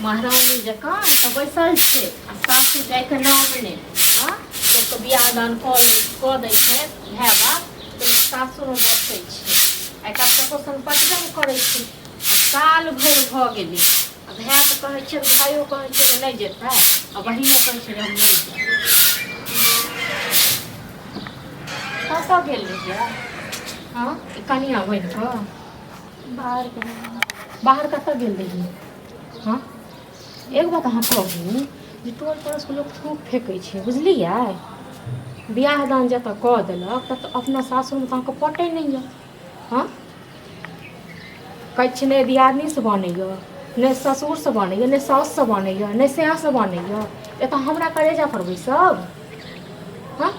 महारानी जकाँ एतऽ बैसल छै आ सासु जाइके नाम नहि। हँ, लोकके बियाह दान कऽ लै कऽ दै छै भाय बाप तऽ लोक सासुरमे बसै छै आ एकरा ककरो संग पटबे नहि करै छै। आ साल भरि भऽ गेलै आ भायके कहै छियै तऽ भाइयो कहै छै जे नहि जेतै आ बहिनो कहै छै जे हम नहि जायब। कतऽ गेल रहियै? हँ, ई कनिआ बनि कऽ बाहर गेल। बाहर कतऽ गेल रहियै? हँ, एक बात अहाँ कहू जे टोल पड़ोसके लोक थूक फेकै छै, बुझलियै? बियाह दान जतऽ कऽ देलक ततऽ अपना सासुरमे तऽ अहाँके पटै नहि यऽ। हँ, कहै छियै नहि दियादनीसँ बनैए, नहि ससुरसँ बनैए, नहि साउससँ बनैए, नहि साससँ बनैए, एतऽ हमरा करेजा पर बैसब? हँ,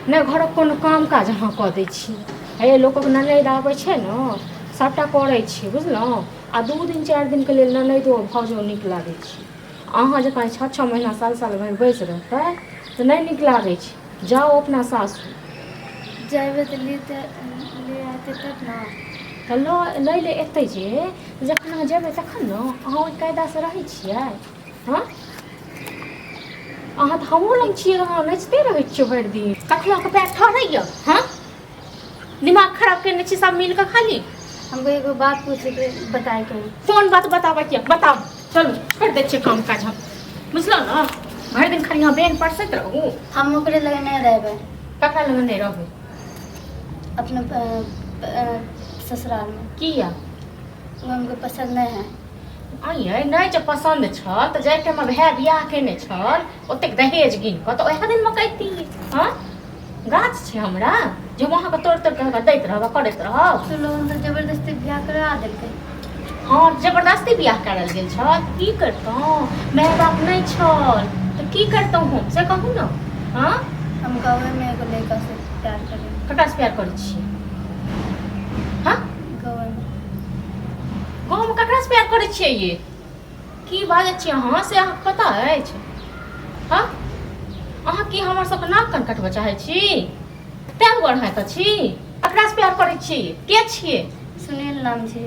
नहि घरक कोनो काम काज अहाँ कऽ दै छी। हे, लोकक ननैद आबै छै ने, सभटा करै छी, बुझलहुँ? आ 2 दिन 4 दिनके लेल ननैदो भाउजो नीक लागै छै। अहाँ जकाँ 6-6 महीना साल साल भरि बैस रहतै तऽ नहि नीक लागै छै। जाउ अपना सासुर। जेबै तऽ लेते ले आते तब ने। तऽ लऽ लै लए एतै जे जखन अहाँ जेबै तखन ने। अहाँ ओहि कायदासँ रहै छियै? हँ, अहाँ तऽ हमरो लग छियै, अहाँ नाचिते रहै छियै भरि दिन। कखनो अहाँके पैर ठहरैए? हँ, दिमाग खराब केने छी सब मिल कऽ खाली। हमको एगो बात पूछे के बताए के है। कोन बात बताबै के? बताउ। चलू, छोड़ि दै छियै काम काज हम, बुझलहुँ ने? भरि दिन खाली अहाँ बेन परसैत रहू। हम ओकरे लगे नहीं रहबै। ककरा लग नहि रहबै? अपने ससुराल में। किया? वो हमको पसंद नहीं है। आइए नहि जे पसन्द छल तऽ जाहि टाइममे भाय बियाह केने छल ओतेक दहेज गिन कऽ, तऽ ओएह दिनमे कहिती। हँ, गाछ छै हमरा जे हम अहाँके तोड़ि तोड़ि कऽ दैत रहब आ करैत रहब? तो लोग तो जबरदस्ती ब्याह करा देलकै। हँ, जबरदस्ती बियाह करल गेल छल, की करितहुँ? माय बाप नहि छल तऽ की करितहुँ हम, से कहू ने? हँ। हम गाँव में एगो लड़का से प्यार करें। ककरासँ प्यार करै छियै? हँ? गाँव में। गाँवमे ककरासँ प्यार करै छियै? ये की बाजै छियै अहाँ, से अहाँके पता अछि? हँ, अहाँ की हमर सबके नाक कान कटबऽ चाहै छी? तैं दुआरे अहाँ एतऽ छी? ककरासँ प्यार करै छी? के छियै? सुनील नाम छै।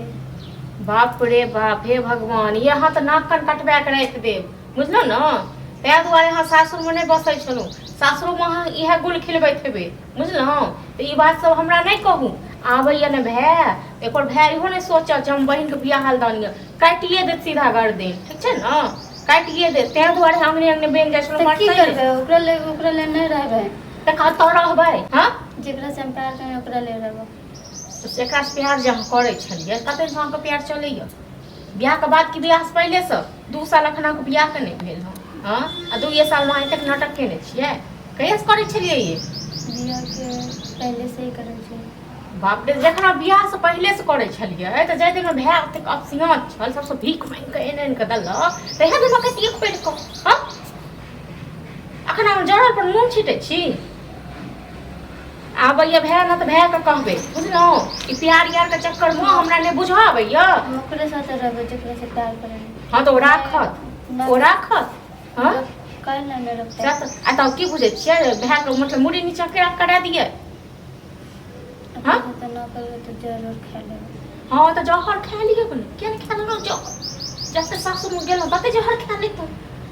बाप रे बाप, हे भगवान, ये अहाँ तऽ नाक कान कटबा के राखि देब, बुझलहुँ ने? ताहि दुआरे अहाँ सासुरमे नहि बसै छलहुँ। सासुरोमे अहाँ इएह गुल खिलबैत हेबै, बुझलहुँ? तऽ ई बात सब हमरा नहि कहू। आबैया ने भाय, एकर भाय इहो नहि सोचत जे हम बहिनके बियाह दान यऽ, काटिए देत सीधा गर्दन, ठीक छै ने? काटिए देत। ताहि दुआरे अङ्गने अङ्गने बनि जाइ छलहुँ। तऽ की मरतै। करबै? ओकरा ले नहीं रहबै। तऽ कतऽ रहबै? हँ? जेकरा से हम प्यार करें ओकरा ले रहबै। तऽ एकरासँ प्यार जे अहाँ करै छलियै, कतेक दिनसँ अहाँके प्यार चलैया? बियाहके बाद कि बियाहसँ पहिलेसँ? 2 साल एखन अहाँके बियाहके नहि भेल हँ। हँ, आ 2 सालमे अहाँ एतेक नाटक केने छियै। कहियासँ करै छलियै ये? बियाह के पहले से ही करै छै। बाप रे, जखन अहाँ बियाहसँ पहिलेसँ करै छलियै तऽ जाहि दिनमे भाय ओतेक अपसियाँत छल, सबसँ भीख मांगि कऽ आनि आनि कऽ देलक, तहिया दिनमे कहितियै खोलि कऽ। हँ, अखन हम जरल पर नून छिटै छी। आबैया भाय ने तऽ भायके कहबै, बुझलहुँ? ई प्यार यारके चक्करमे हमरा नहि बुझऽ आबैया। हम ओकरे साथे रहबै जेकरा से प्यार करें। हँ, तऽ ओ राखत? ओ राखत? हँ? काहे ना नहीं रखते? सएह तऽ। आ तब की बुझै छियै, भायके मतलब मुड़ी नीचा केना करा दियै? अपना साथे ना करबै तऽ जहर खा लेबै। हँ, तऽ जहर खा लिअ ने। किया नहि खा लेलहुँ जहर? जते सासुरमे गेलहुँ तते जहर खा लैतहुँ।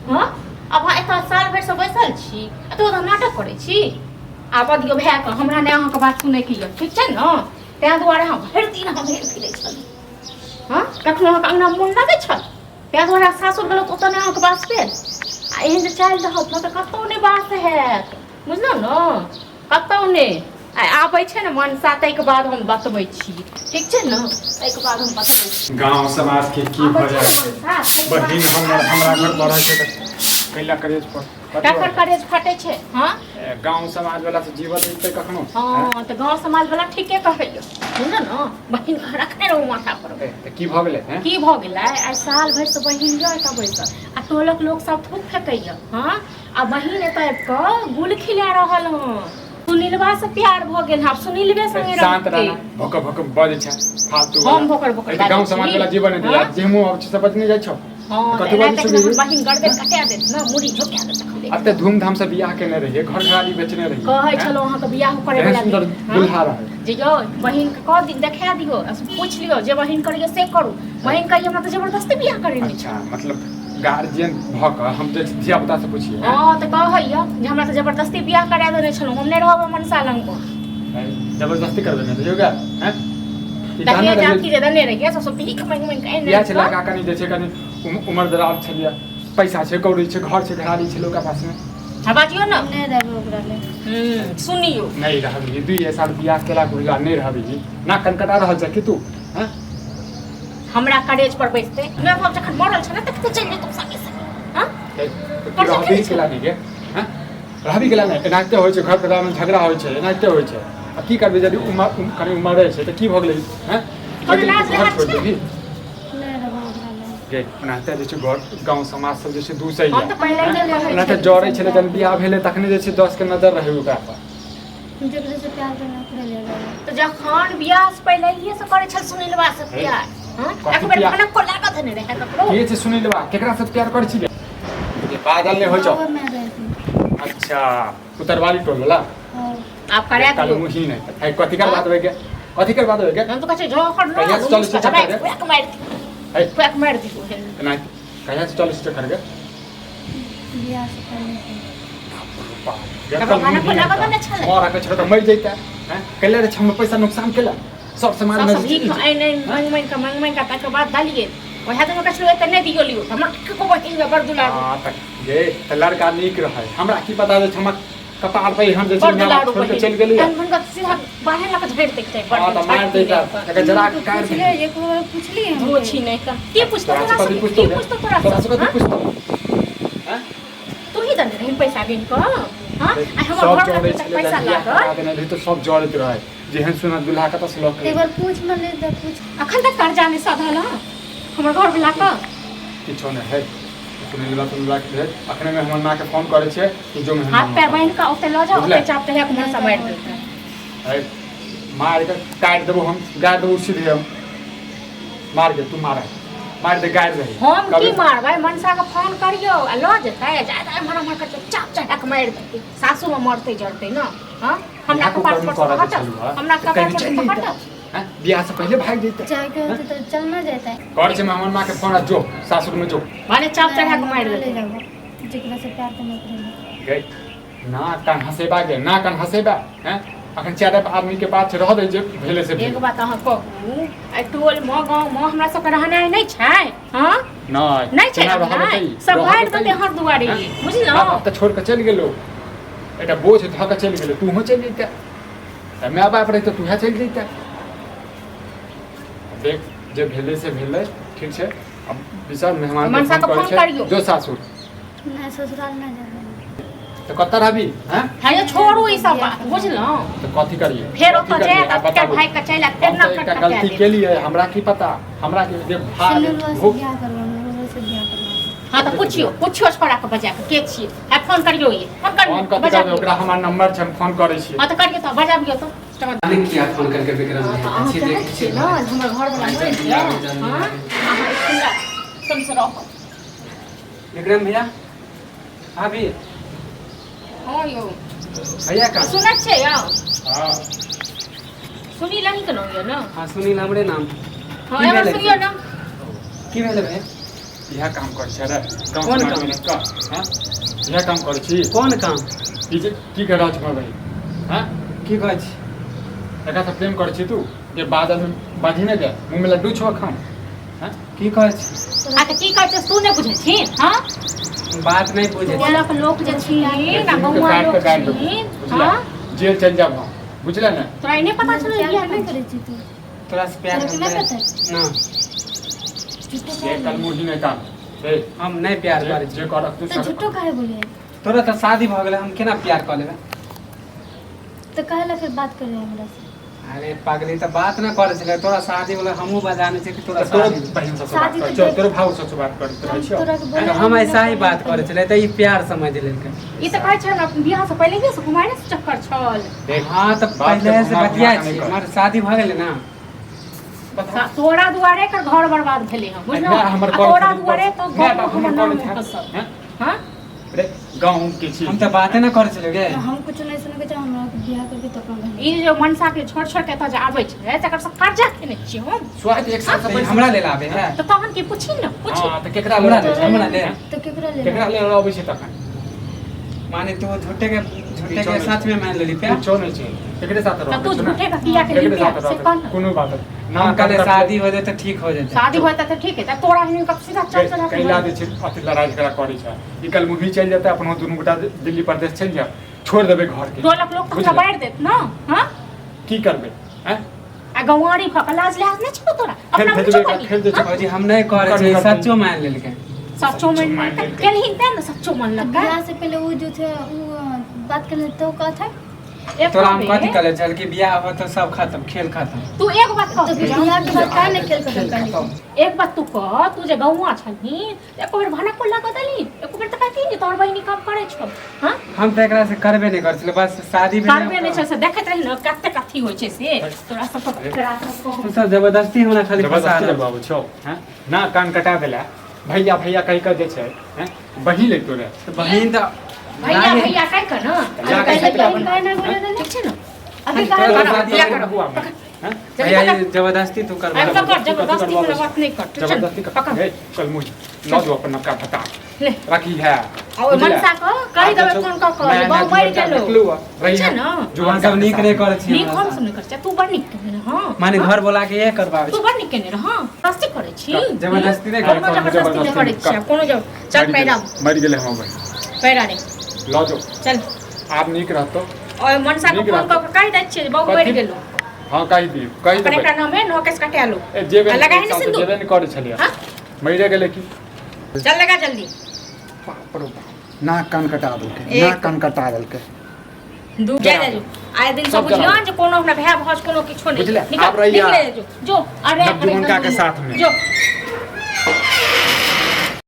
हँ, आब अहाँ एतऽ साल भरिसँ बैसल छी आ तऽ ओतऽ नाटक करै छी। आबऽ दियौ भायके, हमरा नहि अहाँके बात सुनैके यऽ, ठीक छै ने? ताहि दुआरे अहाँ भरि दिन अहाँ भेल फिरै छलहुँ। हँ, कखनो अहाँके अङ्गना मोन लगै छल? ताहि दुआरे सासुर गेलहुँ तऽ ओतऽ नहि अहाँके बास भेल। आ एहन जे चालि रहत ने तऽ कतहु नहि बास हैत, बुझलहुँ ने? कतहु नहि। आ आबै छै ने मनसा, ताहिके बाद हम बतबै छी, ठीक छै ने? ताहिके बाद हम बतबै छी। गांव समाज के की आबै भऽ छै जाइ ने छै। मनसा, ताहिके बाद। बहिन हमर हमरा घर पर रहै छै तऽ कैला करेज पर ककर करेज फटै छै? हँ? गांव समाज वाला से जीवत जीतै कखनो? हँ, तऽ गाँव समाज वाला ठीके कहैया, बुझल ने? बहिन के रखने रहू माथा पर। तऽ की भऽ गेलै हैं? की भऽ गेलै? आइ साल भरिसँ बहिन यऽ एतऽ बैसल आ टोलक लोक सब थूक फेकैया। हँ, आ बहिन एतऽ आबि कऽ गुल खिला रहल हँ। सुनीलवा से प्यार भऽ गेल हँ, आब सुनीलवे संगे शांत रहतै। रहना, भोकर भोकर बजै छै फालतू वाला। हम भोकर भोकर ए तऽ गांव बाजै समाज छी? वाला जीवन दिया हाँ? जे मुँह आबै छै से बजने जाइ छौ। हँ कथी एना बाजै तक छलियै? हमर बहिन गर्दन कटा देत ने मुड़ी झोका देत तखन देख एते धूमधाम से बियाह केने रहियै, घर घरारी बेचने रहियै। कहै छलहुँ अहाँके बियाह करै एहन वला सुन्दर दुल्हा रहै। जे यौ बहिन के कह दिन देखा दियौ आ पूछि लियौ जे बहिन करैए से करू। बहिन कहिए हमरा तऽ जबरदस्ती बियाह करेने अच्छा मतलब गार्जियन भऽ कऽ हम जे धिया पुता से पुछियै। हँ तऽ कहैया जे हमरा तऽ जबरदस्ती बियाह करा देने छलहुँ, हम नहि रहब मनसा लग। जबरदस्ती करबे ने रहियौ गे हैं? ई दहेज कहने रहियै अथी जे देने रहियै सब भीख मांगि मांगि कऽ इएह छै आनि लड़का कनि जे छै कनि उमर दराज छलियै, पैसा छै कौड़ी छै घर छै घरारी छै लोकके पासमे। हँ बाजियौ ने। नहि रहबै ओकरा लग। सुनियौ नहि रहबही 2 साल बियाह केला गुजला नहि रहबही ना कनकटा रहल छै कि तू हैं? हमरा करेज पर बैसते मैं बाप जखन मरल छै ने तखन चलि जेतौ संगे संगे। हँ तू रहबही केला नहि गे हैं? रहबही केला नहि? एनाहिते होइ छै घर परिवारमे झगड़ा होइ छै, एनाहिते होइ छै। आ की करबै यदि उमर कनि उमर रहै छै तऽ की भऽ गेलै हैं? कोनो लाज घर लिहाज छोड़ि छै? देबही नहि रहबै ओकरा लग। गे? ओनाहिते जे छै घर गाँव समाज सब जे छै दूसैए। हम तऽ पहिले नहि कहै ओनाहिते छलियै। जरै छलै जहन बियाह भेलै तखने जे छै 10 के नजर रहै ओकरा पर। जकरे से प्यार करना ओकरे ले रहबै। तऽ जखन बियाह से पहिलहिए से करै छल सुनीलवा से प्यार। हँ कथी एक बेर प्यार? भनक को लागत नहि रहै ककरो। के छै सुनीलवा? केकरा से प्यार करै छी गे? जे बाजल नहि होइ छौ। गाँवमे रहै। अच्छा उतरवाली टोल वाला। हँ आब करा कालू दियौ। मुही नहि है। कथी कर बात होय गे? कथी कर बात होय गे? हम तऽ कहै छियै झोंकड़ न कहिया से चलै छै चक्कर गे? फुआक मारि दियौ, है फुआक मारि दियौ। एना कहिया से चलै छै चक्कर गे? बियाह से पहिले से। बाप गे, तकर कालू भनक मुही लागत नहि ने छलै। मर के छलै तऽ मरि जैते हैं? कैले रे हम पैसा नुकसान केला सब सामान सब में सब भीख आनि आनि मांगि मांगि कऽ मांगि मांगि कऽ तकर बाद देलियै। वएह दिन कहै छलहुँ एते नहि दियौ लियौ हमर कको बहिन बड़ दुलारू। हाँ तऽ गे तऽ लड़का नीक रहै, हमरा की पता जे हमर कपार पर एहन जे छै बड़ माय बाप दुलारू छोड़ि कऽ बहिन चलि गेलै। तहन हुनका सीधा बाहर लऽ कऽ झड़ि दैके चाही। हाँ तऽ मारि दैता एकर जरा के काटि पुछलियै दही। एक बार पुछलियै हम। धो छी नहि तऽ के पुछतौ तोरा तोरा से कथी से? पुछतौ के गे? पुछतौ तोरा तोरा से से? कथी हाँ? पुछतौ हैं? तू ही देने रही पैसा गिन कऽ। हाँ आ हमर सब घर जरै लग तक छलै पैसा जहन बियाह करा लागल। देने रही तऽ सब जरैत रहै जेहन सुनत दुल्हा कतऽ से लऽ के एक बार पूछ न ले तऽ पूछ। अखन तक कर्जा नहि सधल हँ हमर घर वला के। किछो नहि है सुनीलवा सुनीलवा के भेज अखने में हमर माँ के फोन करै छियै कि जो मेहमान हाथ पैर बान्हि कऽ ओतऽ लऽ जाउ। बुझलै? ओतऽ चाप तहिया मनसा मारि देतै। है मारि के काटि देबो हम, गाड़ि देबो सीधे हम। मार के तू मार मारि दे गाड़ि दही। हम की मारबै? मनसा के फोन करियौ आ लऽ जेतै जादा एम्हर एम्हर करतै चाप चढ़ा कऽ मारि देतै। सासू मे मरतै जरतै ने। हँ हमरा इएह कपार कुकर्म पर से करऽ के हटत छलू हँ हमरा तऽ कपार कहीं पर से चलि जैतै हटत। हैं? बियाह से पहिले भागि जैतै। जायके होतै तऽ चल न जेतै। करै छै हमर माँ के फोन आ जो सासुर में जो। भने चाप चढ़ा कऽ मारि ले देतै। जाबो जकरा से प्यार करना ओकरे ले। गई ना कान हंसेबा गे ना कान हंसेबा हैं? अखन चारि आदमी के बात छै रह दे जे भेले से एक भेलै। बात अहाँ कहू एहि टोल मे गाँव मे हमरा सबके रहनाइ नहि छै? हँ नहि नहि छै केना रहऽ रहनाइ? देतै? सब रहऽ बाहर देतै? देतै हर दुआरे। हैं? बुझलहुँ? माँ बाप तऽ छोड़ि कऽ चलि गेलो एकटा बोझ धऽ कऽ चलि गेलो तूहो चलि जैते तऽ माय बाप रहितौ तूहे चलि जैते। देख जे भेलै से भेलै ठीक छै। अब विशाल मेहमान के मनसा फोन के करै फोन छै करियौ। जो सासुर। नहि ससुराल नहि जेबै। तऽ कतऽ रहबी हैं? हँ यौ छोड़ू ई सब बात बुझलहुँ? तऽ कथी करियै? फेर कथी ओतऽ करियै? जायत आ आब फेर बताबू। भागि कऽ चलि आयत फेर हम तऽ नक एकटा कटा गलती देत। केलियै हमरा की पता हमरा के जे भार सुनीलवा से भूख बियाह करबो ओकरे से बियाह करबो। हँ तऽ पुछियौ पुछियौ छोड़ा के बजा कऽ के छियै आ फोन करियौ ई फोन करियौ फोन कथी बजा करबै? ओकरा हमर नंबर छै हम फोन करै छियै। हँ तऽ करियौ तऽ बजाबियौ तऽ। जाने किया फोन करके विक्रम हँ, तऽ भैया अहाँ छी चाहै देखै छियै छियै ने जे हमर घरवला जल्दी मरि जाय? आबू, जल्दी हँ आबू। अहाँ हमरा संग रहब। विक्रम भैया भाभी। हँ यौ भैया का सुनै छियै यौ? हाँ सुनील अहीँके नाम यऽ ने? हाँ सुनील हमरे नाम। हँ की एमहर भेलै? सुनियौ ने। की भेलै भैया? इएह काम करै छै रे गाँव कोन समाजमे काम? रहि कऽ हैं? इएह काम करै छी। कोन काम? ई जे की कर रहल छी हमर बहिन हैं? की कहै छी? एकरा से प्रेम करै छी तू जे बादल में बाँधि नहि दे मुँह में लड्डू छौ अखन हैं? की कहै छी? आ तऽ की कहै छै तू नहि बुझै छी? हँ बात नहि बुझै छी। टोलक लोक जे छी ना दुनू के गौआ काटि लोक कऽ गाड़ि देबौ छी। बुझले? हँ जेल चलि जाब हम बुझले ने? तोरा ई नहि पता छलौ प्यार बियाह नहि नहि करै छी तू? तोरा से प्यार तोरा के हम नहि करै पता? ना झूठो जे काहे कल बोलियै? मुही नहि काम हे हम नहि प्यार जे करै छी। जे करक तू तऽ झूठो काहे बोलियै? तोरा तऽ शादी भऽ गेलै हम केना प्यार कऽ लेबै? तऽ काहे ला फिर बात करै हमरा से? अरे पागली तऽ बात नहि करै छलै तोरा शादी वाला हमहूँ बजाने छियै कि तोरा तऽ तोरो शादी भेलै। बहिन सबसँ बात शादी कर तऽ चल देख- तोरो भाव सबसँ बात करैत रहै हम छियौ। तोरा के तऽ बोले हम ऐसा ही बात करै छलै तऽ ई प्यार समझ लेलकै। ई तऽ कहै छै हमरा बियाह से पहिलहिए से कुमारे से चक्कर छल। देख हाँ तऽ बात के पहिले से घुमा घुमा बतियाइ कऽ नहि छी कर। हमर शादी भऽ गेलै ने। बता तोरा दुआरे एकर घर बर्बाद भेलै हँ बुझलहुँ माय हमर आ कॉल तोरा करी, दुआरे तो माय गाँव बाप हमर हमर नाम कॉल है खसल हैं? हँ रे गाँव के छी हम तऽ बाते नहि करै छलियै गे हम कुछ नहीं सुने के चाहे हमरा के बियाह करके तो अपना घर ई जे मनसा के छोड़ छोड़ के एतऽ जे आबै छै तकर सब कर्जा खेने छियै हम स्वाद एक साल तऽ से ई हमरा लेल आबै है तऽ तहन की पूछी ने पूछी हां तऽ केकरा हमरा लेल लेल हमरा लेल तो केकरा ले केकरा लेल अबै छै तखन माने तू झूठे के सच में मान लेली पे किछो नहि छै केकरे साथ तऽ रहबै तू छै ने? झूठे के किया के केकरे साथ से रहबै कह ने कोनो बात नहि। ना हम कहले कान शादी हो जेतै ठीक हो जेतै शादी होता तऽ ठीक है तऽ तोरा हिनका सीधा चल चल कैला जे छै अथी लड़ाइ झगड़ा करै छै ई कल मुही चलि जेतै अपनो दुनू गोटा दिल्ली परदेश चलि जायब छोड़ि देबै घरके टोलक लोक तऽ हमरा बुझलियै? बारि देत ने हँ की करबै आँय आ गंवारी भऽ कऽ लाज लिहाज नहि छौ तोरा खेल अपना भेजबै मुँह छौ खेल जे छै भौजी हम नहि करै छियै सच्चो मान लेलकै सच्चो मान मन लेलकै। केलहिन तें ने सच्चो मन तो लगा बियाह से पहले वो जो थे वो बात करने तो का था एक तोरा हम बेर कथी कहले छल कि बियाह हो तऽ सब खत्म खेल खत्म तू एक बात तो कह फिर बियाह के बाद काहे नहीं खेल खत्म कर एक बात तू कह तू जे गौआ छलही तऽ एको बेर भाना कोल्ला कऽ देलही एको बेर तऽ कहती जे तोहर बहिनी काम करै छौ हँ हम तऽ एकरा से करबे नहि करै छलियै बस शादी भेलै करबे नहि छै से देखैत रही ने कतेक अथी होइ छै से तोरा सबके तोरा सबके तू सब जबरदस्ती हमरा खाली फंसा जबरदस्ती रहल लगबाबै छौ हैं ना कान कटा देला भैया भैया कहि कऽ जे छै हैं बही ले तोरे तऽ बहिन तऽ भैया लागे- भैया कहि कऽ ने जा अरे कहि पहिले कऽ बहिन काहे नहीं बोले देले ठीक छै ने अभी तोरा काहे शादी बियाह हो करब। हुआ में हैं भैया ये जबरदस्ती तू करबा आबि कऽ कर जबरदस्ती वाला बात नहि कर ठीक छै ने? जबरदस्ती कर पकड़ ए चल मुझ लऽ जो अपन नवका भत्ता ले रखी है आ ओहि मनसा कऽ कहि देबै फोन कऽ कऽ जे बहु मरि गेलो रही छै है ने? अहाँ सब नीक नहि करै छी नीक हमरा हम साथ। सब नहि करै छियै तू बड़ नीक केने रहऽ माने घर बोला के ये करबाबै तू छी बड़ नीक केने रहऽ जबरदस्ती करै छी जबरदस्ती नहि कोनो करै जबरदस्ती नहि करै छियै कोनो जब चल पैरा मरि गेलै हम भाई पैरा रे लऽ जो चल आब नीक रहतो ओहि मनसा के नीक फोन कऽ रहतौ। कऽ कहि दै छियै जे बहु मरि कथी? गेलो हाँ कहि दियौ कहि अपन देबै एकरा नाम है नौ केस कटा लो ए जेबे आ लगाही एक ने साल से सिन्दूर। जेबे नहि करै छलियै हाँ? मरिए गेलै की चल लगा जल्दी बाप रे बाप नाक कान कटा देलकै एक- नाक कान कटा देलकै दू जा जा जो आए दिन सब सब बुझियो जरा। जे कोनो हमरा भाय भाउज कोनो किछो नहीं बुझले? निकल आब रहिया। निकले जो जो अरे नवजुवनका के साथ में। जो